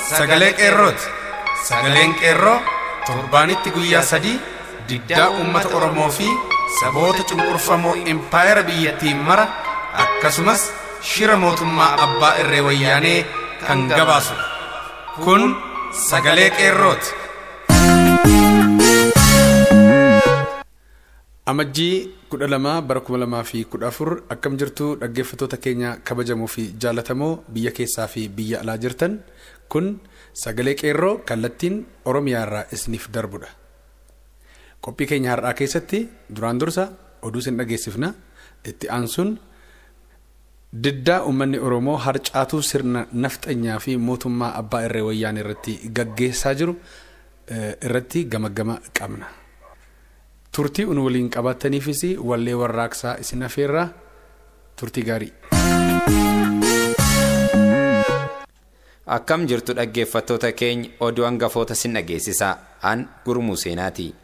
sagalee qeerrooti. Sagaleen qeerroo torbaanitti guyyaa 3 diddaa uummata Oromoo fi saboota cunqurfamoo impaayera biyyattii mara akkasumas shira mootummaa abbaa irree wayyaanee kan gabaasudha. Kun sagalee qeerrooti. Amajjii 12 bara 2014 akkam jirtu dhaggeeffattoota keenya kabajamoo fi jaallatamoo biyya keessaa fi biyya alaa jirtan kun sagalee qeerroo kallattiin Oromiyaa irraa isiniif darbudha. Qophii keenya har'aa keessatti duraan dursa oduu isin dhageessifna. Itti aansuun diddaa uummanni Oromoo harcaatuu sirna nafxanyaa fi mootummaa abbaa irree wayyaanee irratti gaggeessaa jiru irratti gamaggama qabna. Turtii un waliin qabaataniifis wallee warraaqsaa isin afeerraa turtii gaarii. Akkam jirtu dhaggeeffattoota keenya oduu hangafoota sin dhageessisa. An Gurmuu Seenaati.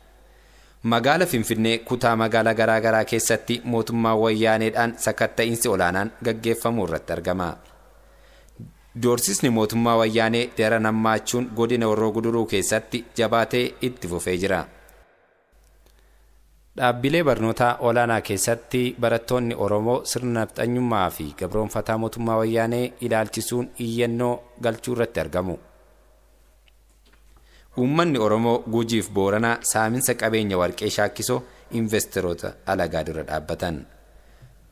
Magaala Finfinnee kutaa magaalaa garaa garaa keessatti mootummaa wayyaaneedhaan sakatta'iinsi olaanaan gaggeeffamuu irratti argama. Doorsisni mootummaa wayyaanee daran hammaachuun godina Horroo Guduruu keessatti jabaatee itti fufee jira. Dhaabbilee barnootaa olaanaa keessatti barattoonni Oromoo sirna nafxanyummaa fi gabroonfataa mootummaa wayyaanee ilaalchisuun iyyannoo galchuu irratti argamu. Uummanni Oromoo Gujiif Booranaa saaminsa qabeenya warqee shaakkisoo investeroota alagaa dura dhaabbatan.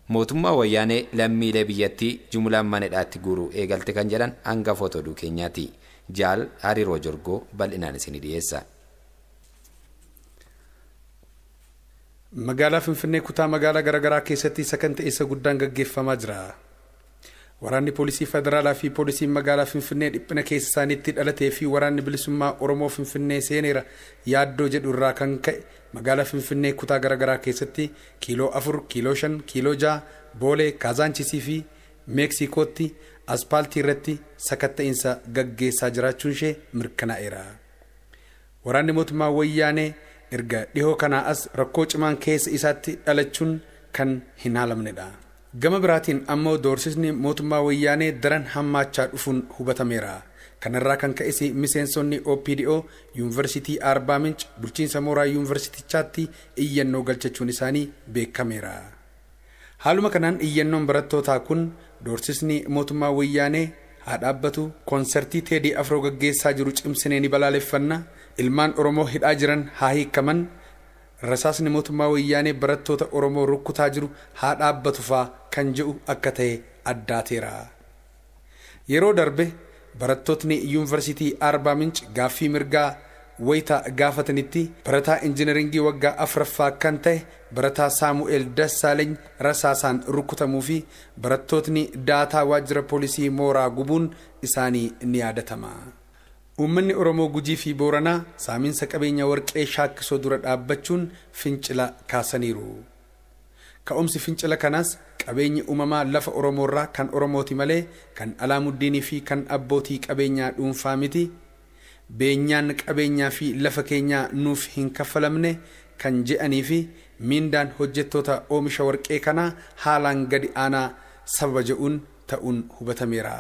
Mootummaa wayyaanee lammiilee biyyattii jumlaan mana hidhaatti guuruu eegalte kan jedhan hangafoota oduu keenyaati. Jaal Hariiroo Jorgoo bal'inaan isinii dhiyeessa. Magaalaa Finfinnee kutaa magaalaa garaagaraa keessatti sakanta'iinsa guddaan gaggeeffamaa jira. Waraanni poolisii federaalaa fi poolisiin magaalaa Finfinnee dhiphina keessa isaaniitti dhalatee fi waraanni bilisummaa Oromoo Finfinnee seeneera yaaddoo jedhu irraa kan ka'e magaalaa Finfinnee kutaa garaagaraa keessatti kiiloo 4, kiiloo 5, kiiloo 6, Boolee, Kaazaanchiisii fi Meeksikootti aspaaltii irratti sakatta'iinsa gaggeessaa jiraachuun ishee mirkanaa'eera. Waraanni mootummaa wayyaanee erga dhihoo kanaa as rakkoo cimaan keessa isaatti dhalachuun kan hin haalamnedha. Gama biraatiin ammoo doorsisni mootummaa wayyaanee daran hammaachaa dhufuun hubatameera. Kanarraa kan ka'es miseensonni OPDO Yuunivarsiitii Arbaa Minch bulchiinsa mooraa yuunivarsiitichaatti iyyannoo galchachuun isaanii beekameera. Haaluma kanaan iyyannoon barattootaa kun doorsisni mootummaa wayyaanee haa dhaabbatu, koonsertii Teedii Afroo gaggeessaa jiru cimsinee ni balaaleffanna, ilmaan Oromoo hidhaa jiran haa hiikaman, rasaasni mootummaa wayyaanee barattoota Oromoo rukkutaa jiru haa dhaabbatu faa kan jedhu akka ta'e addaateera. Yeroo darbe barattootni Yuunivarsiitii Arbaa Minch gaaffii mirgaa wayita gaafatanitti barataa injiinaringii waggaa 4ffaa kan ta'e barataa Saamu'eel Dassaaleny rasaasaan rukutamuu fi barattootni daataa waajjira poolisii mooraa gubuun isaanii ni yaadatama. Uummanni Oromoo Gujii fi Booranaa saaminsa qabeenya warqee shaakkisoo dura dhaabbachuun fincila kaasaniiru. Ka'umsi fincila kanaas qabeenyi uumamaa lafa Oromoorraa kan Oromooti malee kan Alaamuddinii fi kan abbootii qabeenyaa dhuunfaa miti. Beenyaan qabeenyaa fi lafa keenyaa nuuf hin kaffalamne kan je'anii fi miindaan hojjettoota oomisha warqee kanaa haalaan gadi aanaa sababa je'uun ta'uun hubatameera.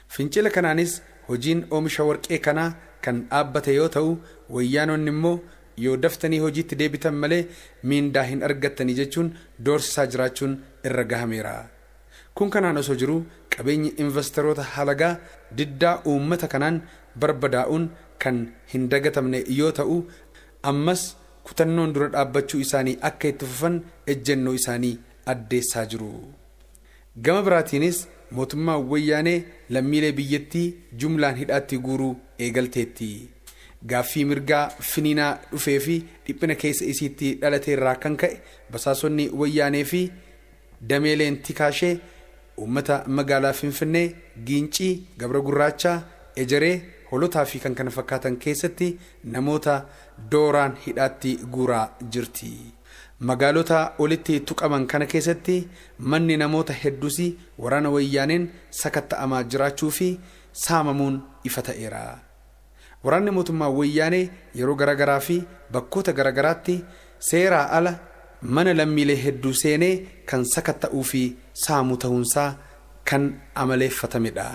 Fincila kanaanis hojiin oomisha warqee kanaa kan dhaabbate yoo ta'u wayyaanonni immoo yoo daftanii hojiitti deebitan malee miindaa hin argattanii jechuun doorsisaa jiraachuun irra gahameera. Kun kanaan osoo jiru qabeenyi investeroota halagaa diddaa uummata kanaan barbadaa'uun kan hin dagatamne yoo ta'u ammas kutannoon dura dhaabbachuu isaanii akka itti fufan ejjennoo isaanii addeessaa jiru. Gama biraatiinis mootummaa wayyaanee lammiilee biyyattii jumlaan hidhaatti guuruu eegalteetti. Gaaffii mirgaa finiinaa dhufee fi dhiphina keessa isiitti dhalateerraa kan ka'e basaasonni wayyaanee fi dameeleen tikaashee uummata magaalaa Finfinnee, Giincii, Gabra Gurraachaa, Ejeree, Holotaa fi kan kana fakkaatan keessatti namoota dooraan hidhaatti guuraa jirti. Magaalota olitti tuqaman kana keessatti manni namoota hedduus waraana wayyaaneen sakatta'amaa jiraachuu fi saamamuun ifa ta'eera. Waraanni mootummaa wayyaanee yeroo garaagaraa fi bakkoota garaagaraatti seeraa ala mana lammiilee hedduu seenee kan sakatta'uu fi saamu ta'uunsaa kan amaleeffatamedha.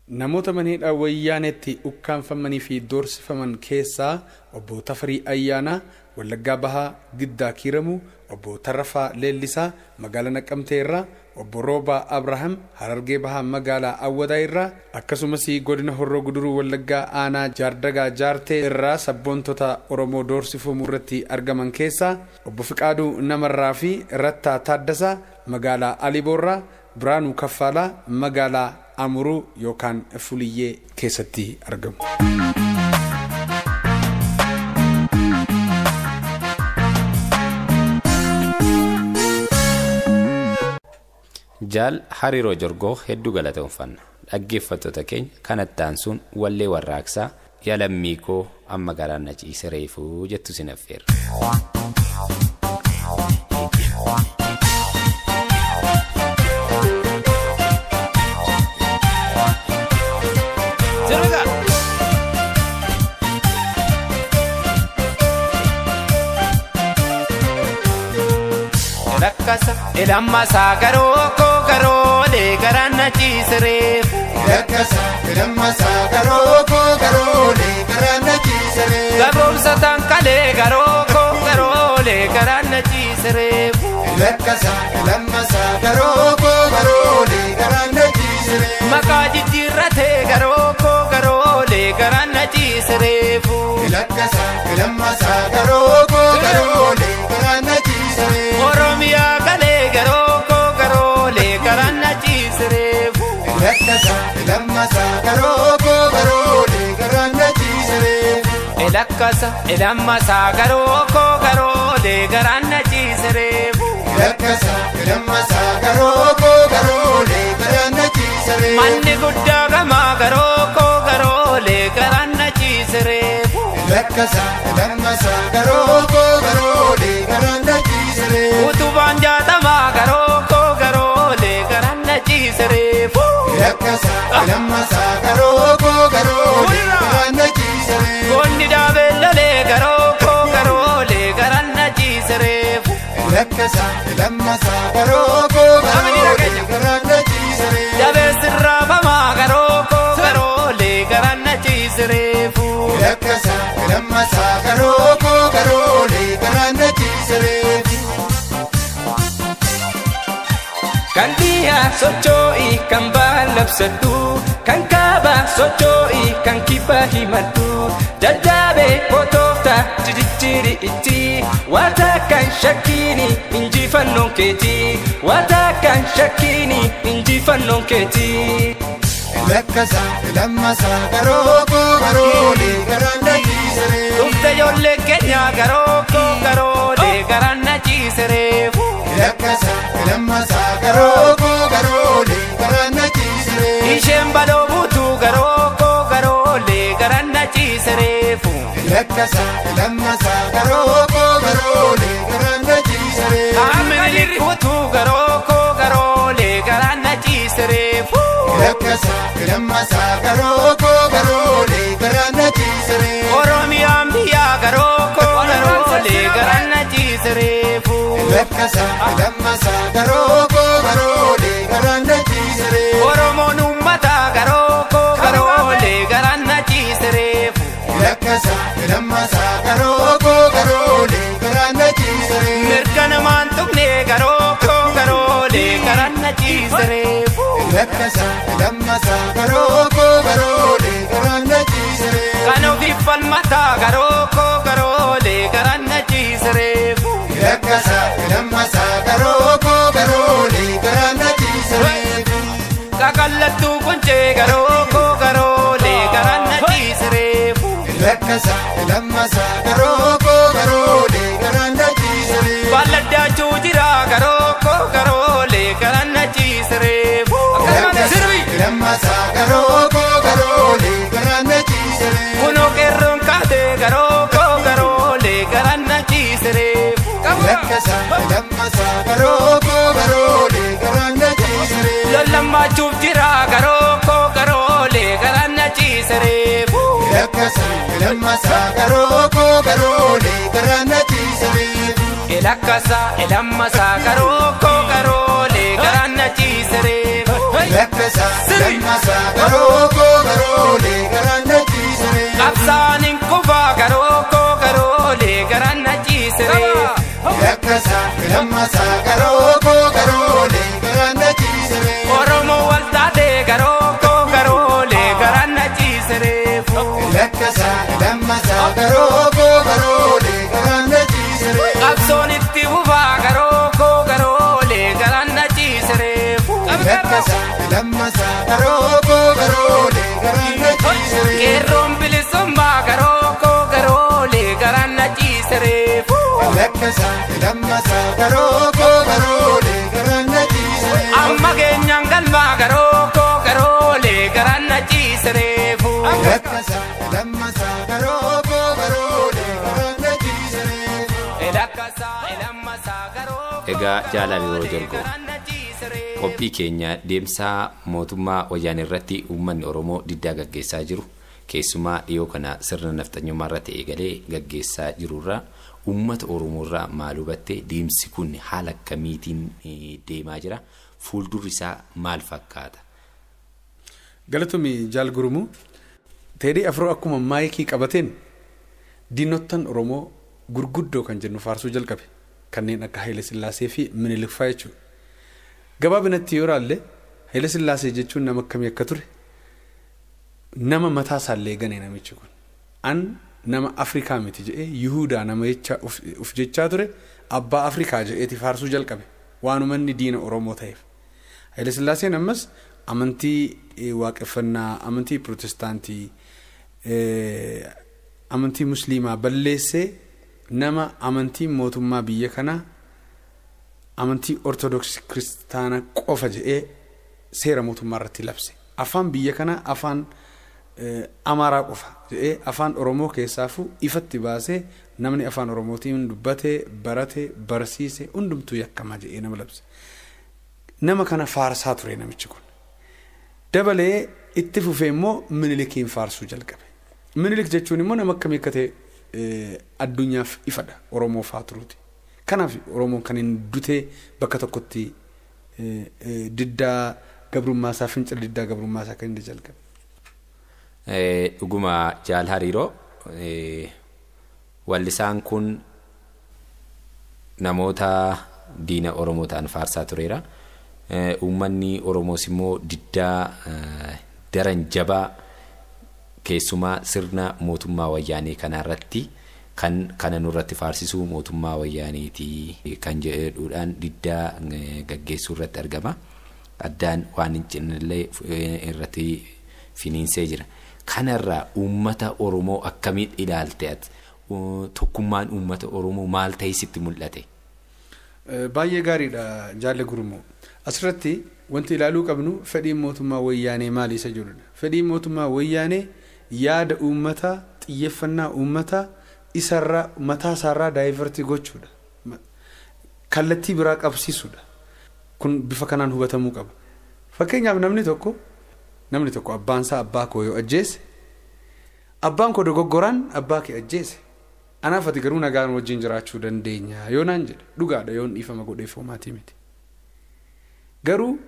Namoota mana hidhaa Wayyaaneetti ukkaanfamanii fi doorsifaman keessaa obbo Tafarii Ayyaanaa, Wallaggaa Bahaa Giddaa Kiiramuu, obbo Tarrafaa Leellisaa magaalaa Naqamtee irraa, obbo Roobaa Abrahaam Harargee Bahaa magaalaa Awwadaa irraa, akkasumas godina Horroo Guduruu Wallaggaa Aanaa Jaardagaa Jaartee irraa sabboontota Oromoo doorsifamuu irratti argaman keessaa obbo Fiqaaduu Namarraa fi Rattaa Taaddasaa magaalaa Aliboorraa, Biraanuu Kaffaalaa magaalaa Amuruu yookaan Fuliyyee keessatti argamu. Jaal Hariiroo Jorgoo hedduu galatoomfanna. Dhaggeeffattoota keenya kanatti aansuun wallee warraaqsaa yaa lammii koo amma garaan na ciise reefuu jettu sin affeerra. Lakkasa lammasaa garoo koo garoolee garaan na ciise reefu. Lakkasa lammasaa garoo koo garoolee garaan na ciise reefu. Gabromsa kalee garoo koo garoolee garaan na ciise reefu. Lakkasa lammasaa garoo koo garoolee garaan na ciise reefu. Maqaa jijjiirratee garoo koo garoolee garaan na ciise reefu. Lakkasa lammasaa garoo koo garoolee garaan na ciise reefu. Oromiyaa galee garoo koo garoolee garaan na ciise reefu. Lakkasa lammasaa garoo koo garoolee garaan na ciise reefu. Lakkasa lammasaa garoo koo garoolee garaan na ciise reefu. Lakkasa lammasaa garoo koo garoolee garaan na ciise reefu. Manni guddaa gamaa garoo koo garoolee garaan na ciise reefu. Lakkasa lammasaa garoo koo garoolee garaan na ciise reefu. Utubaan jaatamaa garoo koo garoolee garaan na ciise reefu. Lakkasa lammasaa garoo koo garoolee garaan na ciise reefu. Goonni daabeellalee garoo koo garoolee garaan na ciise reefu. Lakkasa lammasaa garoo koo garoolee garaan na ciise reefu. Jabeessirraafamaa garoo koo garoolee garaan na ciise reefu. Lakkasa lammasaa garoo koo garoolee garaan na ciise reefu. Kan dhiyaa socho'i kan baallabsadhu, kan kaabaa socho'i kan kibbaa himadhu, jajjaabee kotoofta jijjiiri itti, waata kan shakkiini injifannoon keeti, waata kan shakkiini injifannoon keeti. Lakkasa lammasaa garoo koo garoolee garaan na ciise reefu. Dhufte ijoollee keenya garoo koo garoolee garaan na ciise reefu. Lakkasa lammasaa garoo koo garoolee garaan na ciise reefu. Isheen baloo buutuu garoo koo garoolee garaan na ciise reefu. Lakkasa lammasaa garoo koo garoolee garaan na ciise reefu. Haamni buutuu garoo koo garoolee garaan na ciise reefu. Lakkasa lammasaa garoo koo garoolee garaan na ciise reefu. Oromiyaan biyyaa garoo koo garoolee garaan na ciise reefu. Lakkasa lammasaa garoo koo garoolee garaan na ciise reefu. Oromoon uummata garoo koo garoolee garaan na ciise reefu. Lakkasa lammasaa garoo koo garoolee garaan na ciise reefu. Mirga namaan tuqnee garoo koo garoolee garaan na ciise reefu. Lakkasa lammasaa garoo koo garoolee garaan na ciise reefu. Kan ofiif falmataa garoo koo garoolee garaan na ciise reefu. Lakkasa lammasaa garoo koo garoolee garaan na ciise reefu. Kakallattuu quncee garoo koo garoolee garaan na ciise reefu. Lakkasa lammasaa garoo koo garoolee garaan na ciise reefu. Balladdaachuu jira garoo koo garoolee garaan na ciise reefu. Lakkasa lammasaa garoo koo garoolee garaan na ciise reefu. Kunoo qeerroon kaatee garoo koo garoolee garaan na ciise reefu. Lakkasa lammasaa garoo koo garoolee garaan na ciise reefu. Lollammachuuf jira garoo koo garoolee garaan na ciise reefu. Lakkasa lammasaa garoo koo garoolee garaan na ciise reefu. Lakkasa lammasaa garoo koo garoolee garaan na ciise reefu. Lakkasa lammasaa garoo koo Lammasaa garoo koo garoolee garaan na ciisere. Oromoo wal taatee garoo koo garoolee garaan na ciisere. Lakkasaa lammasaa garoo koo garoolee garaan na ciisere. Qabsoon itti fufaa garoo koo garoolee garaan na ciisere. Lakkasaa lammasaa garoo koo garoolee garaan na ciisere. Qeerroon bilisummaa garoo koo garoolee garaan na ciisere. Lakkasaa lammasaa garoo koo garoolee garaan na ciisere. Amma keenyaan galmaa garoo koo garoolee garaan na ciisere. Lakkasaa lammasaa garoo koo garoolee garaan na ciisere. Lakkasaa lammasaa garoo koo Egaa jaalalli yeroo garaan na ciisere. Qophii keenya deemsaa mootummaa wayyaanee irratti uummanni Oromoo diddaa gaggeessaa jiru keessumaa dhiyoo kana sirna nafxanyummaa irratti eegalee gaggeessaa jirurraa uummata Oromoo irraa maal hubatte deemsi kun haala akkamiitiin deemaa jira fuuldurri isaa maal fakkaata? Galatoomi Jaal Gurmuu Teedii Afroo akkuma maayikii qabateen diinottan Oromoo gurguddoo kan jennu faarsuu jalqabe kanneen akka Haile Sillaasee fi Minilik fa'aa jechuudha. Gabaabinatti yoo ilaalle Haile Sillaasee jechuun nama akkamii akka ture nama mataa isaallee gane namichi kun an nama Afrikaa miti jedhee Yihuudaa nama jecha uf jechaa ture abbaa Afrikaa jedheeti faarsuu jalqabe waanuma inni diina Oromoo ta'eef. Haile Sillaaseen ammas amantii waaqeffannaa amantii pirootestaantii amantii musliimaa balleessee nama amantii mootummaa biyya kanaa amantii ortodoksii kiristaanaa qofa jedhee seera mootummaa irratti labse. Afaan biyya kanaa afaan Amaaraa qofa jedhee afaan Oromoo keessaafuu ifatti baasee namni afaan Oromootiin dubbatee barate barsiise hundumtuu yakkamaa jedhee nama labse. Nama kana faarsaa ture namichi kun. Dabalee itti fufee immoo Minilikiin faarsuu jalqabe. Minilik jechuun immoo nama akkamii akka ta'e addunyaaf ifadha Oromoo faa turuuti. Kanaaf Oromoon kan hin dutee bakka tokkotti diddaa gabrummaa isaa fincila diddaa gabrummaa isaa kan inni jalqabe. Dhuguma Jaal Hariiroo wallisaan kun namoota diina Oromoo ta'an faarsaa tureera. Uummanni Oromoos immoo diddaa daran jabaa keessumaa sirna mootummaa wayyaanee kanarratti kan kana nurratti faarsisuu mootummaa wayyaaneetii kan jedhuudhaan diddaa gaggeessuu irratti argama. Addaan waan hin cinnellee irratti finiinsee jira. Kanarraa uummata Oromoo akkamiin ilaalte ati? Tokkummaan uummata Oromoo maal ta'e sitti mul'ate? Baay'ee gaariidha Jaalle Gurmuu. Asirratti wanti ilaaluu qabnu fedhiin mootummaa wayyaanee maali isa jedhudha. Fedhiin mootummaa wayyaanee yaada uummataa xiyyeeffannaa uummataa isarraa mataa isaarraa daayivartii gochuudha. Kallattii biraa qabsiisuudha. Kun bifa kanaan hubatamuu qaba. Fakkeenyaaf namni tokko abbaan isaa abbaa koo yoo ajjeese abbaan koo dogoggoraan abbaa kee ajjeese anaaf ati garuu nagaan wajjin jiraachuu dandeenya yoo naan jedhe dhugaadha yoon dhiifama godheef homaatii miti. Garuu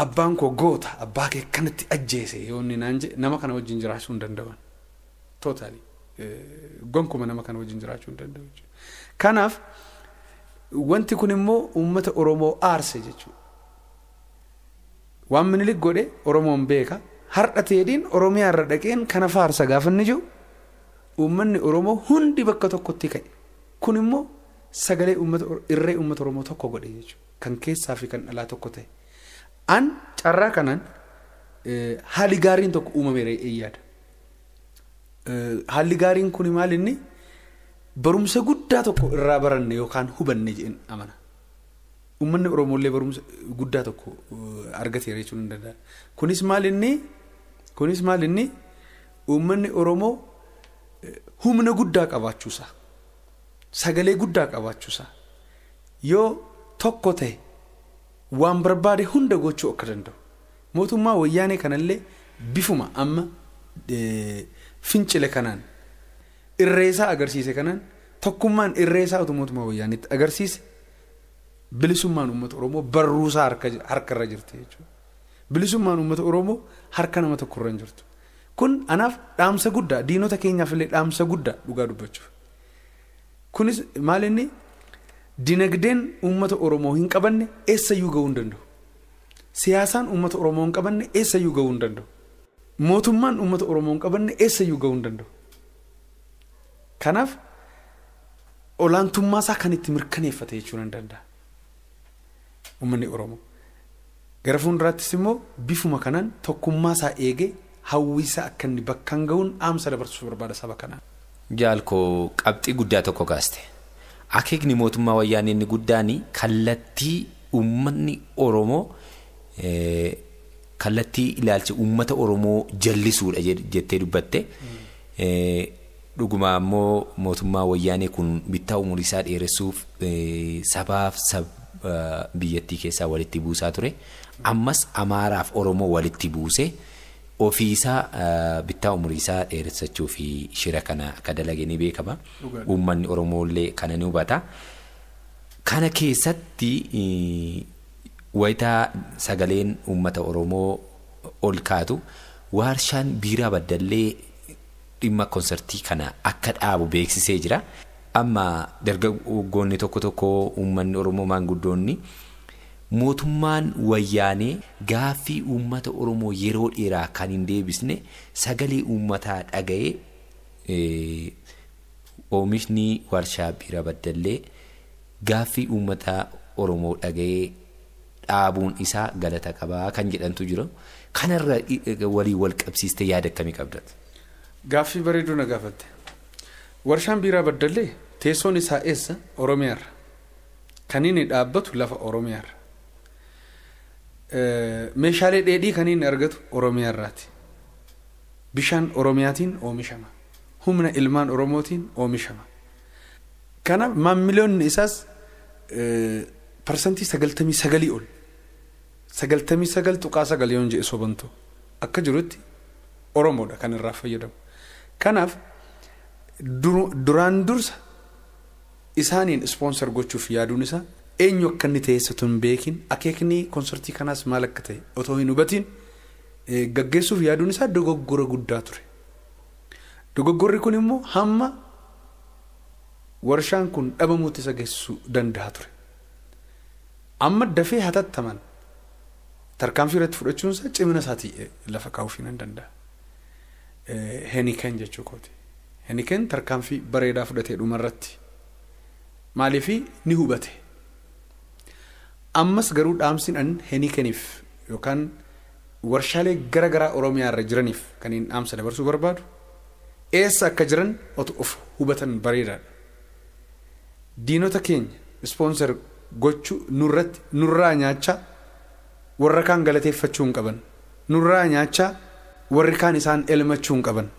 abbaan koo goota abbaa kee kanatti ajjeese yoo inni naan jedhe nama kana wajjin jiraachuu hin danda'an. Totally gonkuma nama kana wajjin jiraachuu hin danda'u jechuudha. Kanaaf wanti kun immoo uummata Oromoo aarse jechuudha. Waan Minilik godhe Oromoon beeka. Har'a Teediin Oromiyaa irra dhaqeen kana faarsa gaafa inni jiru uummanni Oromoo hundi bakka tokkotti ka'e. Kun immoo sagalee uummata irree uummata Oromoo tokko godhe jechuudha. Kan keessaa fi kan alaa tokko ta'e. An carraa kanaan haalli gaariin tokko uumameera yaada. Haalli gaariin kun maal inni barumsa guddaa tokko irraa baranne yookaan hubanne jedheen amana. Uummanni Oromooillee barumsa guddaa tokko argateera jechuun hin danda'a. Kunis maal inni uummanni Oromoo humna guddaa qabaachuusaa sagalee guddaa qabaachuusaa yoo tokko ta'e waan barbaade hunda gochuu akka danda'u. Mootummaa wayyaanee kanallee bifuma amma fincile kanaan irreesaa agarsiise kanaan tokkummaan irreesaa utuu mootummaa wayyaaneetti agarsiise bilisummaan uummata Oromoo barruusaa harkarra jirti jechuudha. Bilisummaan uummata Oromoo harka nama tokkorra hin jirtu. Kun anaaf dhaamsa guddaa diinota keenyaaf illee dhaamsa guddaa dhugaa dubbachuuf. Kunis maal inni Dinagdeen uummata Oromoo hin qabanne eessayyuu ga'uu hin danda'u. Siyaasaan uummata Oromoo hin qabanne eessayyuu ga'uu hin danda'u. Mootummaan uummata Oromoo hin qabanne eessayyuu ga'uu hin danda'u. Kanaaf olaantummaa isaa kan itti mirkaneeffate jechuun hin danda'a. Uummanni Oromoo. Gara fuulduraattis immoo bifuma kanaan tokkummaa isaa eegee hawwii isaa akka inni bakkaan ga'uun dhaamsa dabarsuu barbaada saba kanaan. Jaalkoo qabxii guddaa tokko kaaste. Akeekni mootummaa wayyaanee inni guddaan kallattii uummanni Oromoo kallattii ilaalcha uummata Oromoo jallisuudha jettee dubbatte. Dhuguma ammoo mootummaa wayyaanee kun bittaa umurii isaa dheeressuuf sabaaf biyyattii keessaa walitti buusaa ture. Ammas Amaaraaf Oromoo walitti buusee ofiisaa bittaa umurii isaa dheeressachuu fi shira kana akka dalage ni beekama. Uummanni Oromoo illee kana ni hubata. Kana keessatti wayitaa sagaleen uummata Oromoo ol kaatu warshaan biiraa baddallee dhimma konsertii kana akka dhaabu beeksisee jira. Amma dargaggoonni tokko tokko uummanni Oromoo maanguddoonni mootummaan wayyaanee gaaffii uummata Oromoo yeroo dheeraa kan hin deebisne sagalee uummataa dhaga'ee oomishni warshaa biiraa baddallee gaaffii uummata Oromoo dhaga'ee dhaabuun isaa galata qabaa kan jedhantu jira. Kanarra walii wal qabsiistee yaada akkamii qabda? Gaaffii bareedduu na gaafatte. Warshaan biiraa baddallee teessoon isaa eessa? Oromiyaarra. Kan inni dhaabbatu lafa Oromiyaarra. Meeshaalee dheedhii kan inni argatu Oromiyaarraati. Bishaan Oromiyaatiin oomishama. Humna ilmaan Oromootiin oomishama. Kanaaf maamiloonni isaas 99% ol 99.9 yoon jedhe sobantu akka jirutti Oromoodha kan irraa fayyadamu. Kanaaf duraan dursa isaaniin ispoonsar gochuuf yaaduun isaa eenyu akka inni ta'e osoo hin beekin akeekni konsertii kanaas maal akka ta'e otoo hin hubatiin gaggeessuuf yaaduun isaa dogoggora guddaa ture. Dogoggorri kun immoo hamma warshaan kun dhabamuutti isa geessisuu danda'a ture. Amma dafee hatattaman tarkaanfii irratti fudhachuun isaa cimina isaatii lafa kaa'uuf hin danda'a. Heniken jechuu kooti. Heniken tarkaanfii bareedaa fudhatee dhumarratti. Maaliif ni hubate. Ammas garuu dhaamsiin an Henikeniif yookaan warshaalee gara garaa Oromiyaa irra jiraniif kan hin dhaamsa dabarsuu barbaadu eessa akka jiran otoo of hubatan bareedaadha. Diinota keenya ispoonsar gochuu nurratti nurraa nyaachaa warra kaan galateeffachuu hin qaban. Nurraa nyaachaa warri kaan isaan elmachuu hin qaban.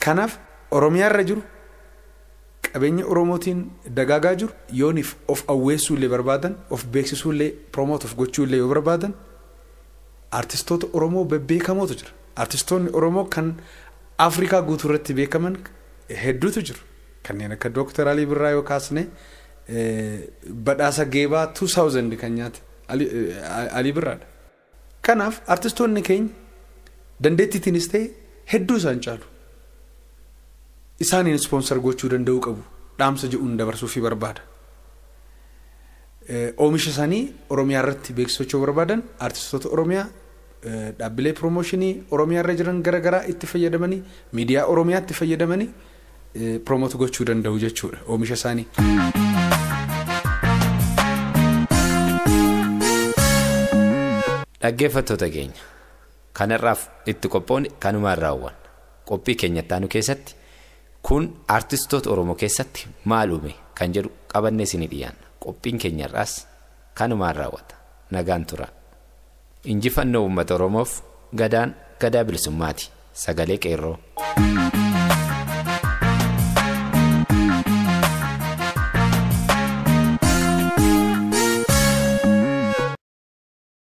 Kanaaf Oromiyaa irra jiru qabeenya Oromootiin dagaagaa jiru yooniif of awweessuu illee barbaadan of beeksisuu illee promote of gochuu illee yoo barbaadan artistoota Oromoo bebbeekamootu jira. Artistoonni Oromoo kan Afrikaa guutuu irratti beekaman hedduutu jiru. Kanneen akka Dooktar Alii Birraa yoo kaasne badhaasa geebaa 2000 kan nyaate Alii Birraadha. Kanaaf artistoonni keenya dandeettiitiinis ta'e hedduu isaan caalu. Isaaniin ispoonsar gochuu danda'uu qabu. Dhaamsa jedhuun dabarsuufii barbaada. Oomisha isaanii Oromiyaa irratti beeksisachuu barbaadan artistoota Oromiyaa dhaabbilee piroomooshinii Oromiyaa irra jiran gara garaa itti fayyadamanii miidiyaa Oromiyaa itti fayyadamanii piroomoot gochuu danda'u jechuudha oomisha isaanii. Dhaggeeffattoota keenya kanarraaf itti qophoon kanumaan raawwanna. Qophii keenya itti keessatti kun artistoota Oromoo keessatti maal uume kan jedhu qabannee isinii dhiyaanna. Qophiin keenyarraas kanumaan raawwata. Nagaan tura. Injifannoo uummata Oromoof gadaan gadaa bilisummaati. Sagalee qeerroo.